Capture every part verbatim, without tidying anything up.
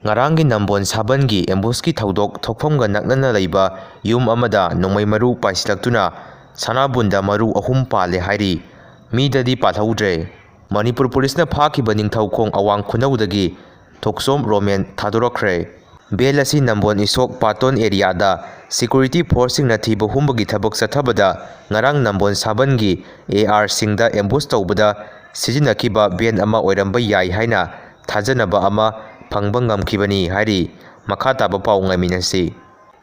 ꯉꯔꯥꯡꯒꯤ ꯅꯝꯕꯣꯟ ꯁꯥꯕꯟꯒꯤ ꯑꯦꯝꯕꯨꯁꯀꯤ ꯊꯧꯗꯣꯛ ꯊꯣꯛꯐꯝꯒ ꯅꯛꯅꯅ ꯂꯩꯕ ꯌꯨꯝ ꯑꯃꯗ ꯅꯣꯡꯃꯩ ꯃꯔꯨ ꯄꯥꯏꯁꯤꯜꯂꯛꯇꯨꯅ ꯁꯅꯥꯕꯨꯟꯗ ꯃꯔꯨ ꯑꯍꯨꯝ ꯄꯥꯜꯂꯦ ꯍꯥꯏꯔꯤ꯫ ꯃꯤꯗꯗꯤ ꯄꯥꯜꯍꯧꯗ꯭ꯔꯦ꯫ ꯃꯅꯤꯄꯨꯔ ꯄꯨꯂꯤꯁꯅ ꯐꯥꯈꯤꯕ ꯅꯤꯡꯊꯧꯈꯣꯡ ꯑꯋꯥꯡ ꯈꯨꯅꯧꯗꯒꯤ ꯊꯣꯛꯆꯣꯝ ꯔꯣꯃꯦꯟ ꯊꯥꯗꯣꯔꯛꯈ꯭ꯔꯦ꯫ ꯕꯦꯜ ꯑꯁꯤ ꯅꯝꯕꯣꯟ ꯏꯁꯣꯛ ꯄꯥꯇꯣꯟ ꯑꯦꯔꯤꯌꯥꯗ ꯁꯦꯀ꯭ꯌꯨꯔꯤꯇꯤ ꯐꯣꯔꯁꯁꯤꯡꯅ ꯊꯤꯕ ꯍꯨꯝꯕꯒꯤ ꯊꯕꯛ ꯆꯠꯊꯕꯗ ꯉꯔꯥꯡ ꯅꯝꯕꯣꯟ ꯁꯥꯕꯟꯒꯤ ꯑꯦ ꯑꯥꯔꯁꯤꯡꯗ ꯑꯦꯝꯕꯨꯁ ꯇꯧꯕꯗ ꯁꯤꯖꯤꯟꯅꯈꯤꯕ ꯕꯦꯟ ꯑꯃ ꯑꯣꯏꯔꯝꯕ ꯌꯥꯏ ꯍꯥꯏꯅ ꯊꯥꯖꯅꯕ ꯑꯃ ꯐꯪꯕ ꯉꯝꯈꯤꯕꯅꯤ ꯍꯥꯏꯔꯤ꯫ ꯃꯈꯥ ꯇꯥꯕ ꯄꯥꯎ ꯉꯥꯏꯃꯤꯟꯅꯁꯤ꯫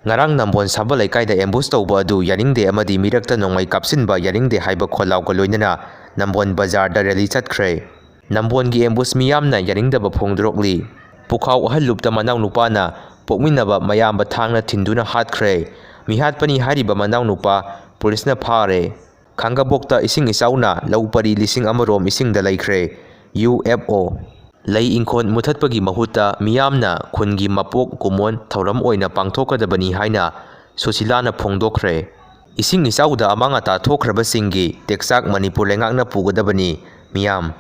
ꯉꯔꯥꯡ ꯅꯝꯕꯣꯟ ꯁꯥꯕ ꯂꯩꯀꯥꯏꯗ ꯑꯦꯝꯕꯨꯁ ꯇꯧꯕ ꯑꯗꯨ ꯌꯥꯅꯤꯡꯗꯦ ꯑꯃꯗꯤ ꯃꯤꯔꯛꯇ ꯅꯣꯡꯃꯩ ꯀꯥꯞꯁꯤꯟꯕ ꯌꯥꯅꯤꯡꯗꯦ ꯍꯥꯏꯕ ꯈꯣꯜꯂꯥꯎꯒ ꯂꯣꯏꯅꯅ ꯅꯝꯕꯣꯟ ꯕꯖꯥꯔꯗ ꯔꯦꯂꯤ ꯆꯠꯈ꯭ꯔꯦ꯫ ꯅꯝꯕꯣꯟꯒꯤ ꯑꯦꯝꯕꯨꯁ ꯃꯤꯌꯥꯝꯅ ꯌꯥꯅꯤꯡꯗꯕ ꯐꯣꯡꯗꯣꯔꯛꯂꯤ꯫ ꯄꯨꯈꯥꯎ ꯑꯍꯜ ꯂꯨꯞꯇ ꯃꯅꯥꯎꯅꯨꯄꯥꯅ ꯄꯣꯛꯃꯤꯟꯅꯕ ꯃꯌꯥꯝꯕ ꯊꯥꯡꯅ ꯊꯤꯟꯗꯨꯅ ꯍꯥꯠꯈ꯭ꯔꯦ꯫ ꯃꯤꯍꯥꯠꯄꯅꯤ ꯍꯥꯏꯔꯤꯕ ꯃꯅꯥꯎꯅꯨꯄꯥ ꯄꯨꯂꯤꯁꯅ ꯐꯥꯔꯦ꯫ ꯈꯥꯡꯒꯕꯣꯛꯇ ꯏꯁꯤꯡ ꯏꯆꯥꯎꯅ ꯂꯧ ꯄꯔꯤ ꯂꯤꯁꯤꯡ ꯑꯃ ꯔꯣꯝ ꯏꯁꯤꯡꯗ ꯂꯩꯈ꯭ꯔꯦ꯫ U F O. ꯂꯩ ꯏꯪꯈꯣꯜ ꯃꯨꯊꯠꯄꯒꯤ ꯃꯍꯨꯠꯇ ꯃꯤꯌꯥꯝꯅ ꯈꯨꯟꯒꯤ ꯃꯄꯣꯛ ꯀꯨꯝꯑꯣꯟ ꯊꯧꯔꯝ ꯑꯣꯏꯅ ꯄꯥꯡꯊꯣꯛꯀꯗꯕꯅꯤ ꯍꯥꯏꯅ ꯁꯨꯁꯤꯂꯥꯅ ꯐꯣꯡꯗꯣꯛꯈ꯭ꯔꯦ꯫ ꯏꯁꯤꯡ ꯏꯆꯥꯎꯗ ꯑꯃꯥꯡ ꯑꯇꯥ ꯊꯣꯛꯈ꯭ꯔꯕꯁꯤꯡꯒꯤ ꯇꯦꯛꯆꯥꯛ ꯃꯅꯤꯄꯨꯔ ꯂꯩꯉꯥꯛꯅ ꯄꯨꯒꯗꯕꯅꯤ꯫ ꯃꯤꯌꯥꯝ꯫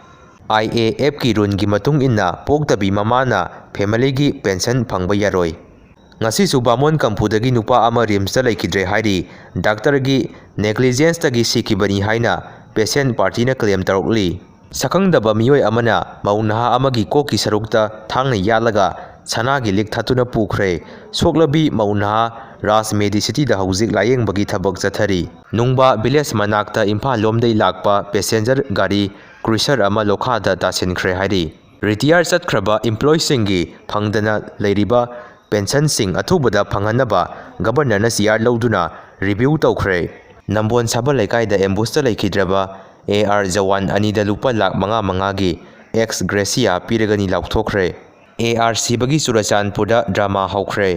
ꯑꯥꯏ ꯑꯦ ꯑꯦꯐꯀꯤ ꯔꯨꯜꯒꯤ ꯃꯇꯨꯡ ꯏꯟꯅ ꯄꯣꯛꯇꯕꯤ ꯃꯃꯥꯅ ꯐꯦꯃꯤꯂꯤꯒꯤ ꯄꯦꯟꯁꯟ ꯐꯪꯕ ꯌꯥꯔꯣꯏ꯫ ꯉꯁꯤꯁꯨ ꯕꯥꯃꯣꯟ ꯀꯝꯄꯨꯗꯒꯤ ꯅꯨꯄꯥ ꯑꯃ ꯔꯤꯝꯁꯇ ꯂꯩꯈꯤꯗ꯭ꯔꯦ ꯍꯥꯏꯔꯤ꯫ ꯗꯥꯛꯇꯔꯒꯤ ꯅꯦꯒ꯭ꯂꯤꯖꯦꯟꯁꯇꯒꯤ ꯁꯤꯈꯤꯕꯅꯤ ꯍꯥꯏꯅ ꯄꯦꯁꯦꯟ ꯄꯥꯔꯇꯤꯅ ꯀ꯭ꯂꯦꯝ ꯇꯧꯔꯛꯂꯤ꯫ ꯁꯛꯈꯪꯗꯕ ꯃꯤꯑꯣꯏ ꯑꯃꯅ ꯃꯧ ꯅꯍꯥ ꯑꯃꯒꯤ ꯀꯣꯛꯀꯤ ꯁꯔꯨꯛꯇ ꯊꯥꯡꯅ ꯌꯥꯜꯂꯒ ꯁꯅꯥꯒꯤ ꯂꯤꯛ ꯊꯥꯠꯇꯨꯅ ꯄꯨꯈ꯭ꯔꯦ꯫ ꯁꯣꯛꯂꯕꯤ ꯃꯧ ꯅꯍꯥ ꯔꯥꯖ ꯃꯦꯗꯤꯁꯤꯇꯤꯗ ꯍꯧꯖꯤꯛ ꯂꯥꯌꯦꯡꯕꯒꯤ ꯊꯕꯛ ꯆꯠꯊꯔꯤ꯫ ꯅꯨꯡꯕꯥ ꯚꯤꯂꯦꯖ ꯃꯅꯥꯛꯇ ꯏꯝꯐꯥꯜ ꯂꯣꯝꯗꯒꯤ ꯂꯥꯛꯄ ꯄꯦꯁꯦꯟꯖꯔ ꯒꯥꯔꯤ ꯀ꯭ꯔꯨꯏꯁꯔ ꯑꯃ ꯂꯣꯈꯥꯗ ꯇꯥꯁꯤꯟꯈ꯭ꯔꯦ ꯍꯥꯏꯔꯤ꯫ ꯔꯤꯇꯤꯌꯥꯔ ꯆꯠꯈ꯭ꯔꯕ ꯏꯝꯄ꯭ꯂꯣꯌꯤꯁꯤꯡꯒꯤ ꯐꯪꯗꯅ ꯂꯩꯔꯤꯕ ꯄꯦꯟꯁꯟꯁꯤꯡ ꯑꯊꯨꯕꯗ ꯐꯪꯍꯟꯅꯕ ꯒꯕꯔꯅꯔꯅ ꯆꯤꯌꯥꯔ ꯂꯧꯗꯨꯅ ꯔꯤꯚ꯭ꯌꯨ ꯇꯧꯈ꯭ꯔꯦ꯫ ꯅꯝꯕꯣꯟ ꯁꯥꯕ ꯂꯩꯀꯥꯏꯗ ꯑꯦꯝꯕꯨꯁꯇ ꯂꯩꯈꯤꯗ꯭ꯔꯕ ꯑꯦ ꯑꯥꯔ ꯖꯋꯥꯟ ꯑꯅꯤꯗ ꯂꯨꯄꯥ ꯂꯥꯈ ꯃꯉꯥ ꯃꯉꯥꯒꯤ ꯑꯦꯛꯁ ꯒ꯭ꯔꯦꯁꯤꯌꯥ ꯄꯤꯔꯒꯅꯤ ꯂꯥꯎꯊꯣꯛꯈ꯭ꯔꯦ꯫ ꯑꯦ ꯑꯥꯔ ꯁꯤꯕꯒꯤ ꯆꯨꯔꯆꯥꯟꯄꯨꯔꯗ ꯗ꯭ꯔꯃꯥ ꯍꯧꯈ꯭ꯔꯦ꯫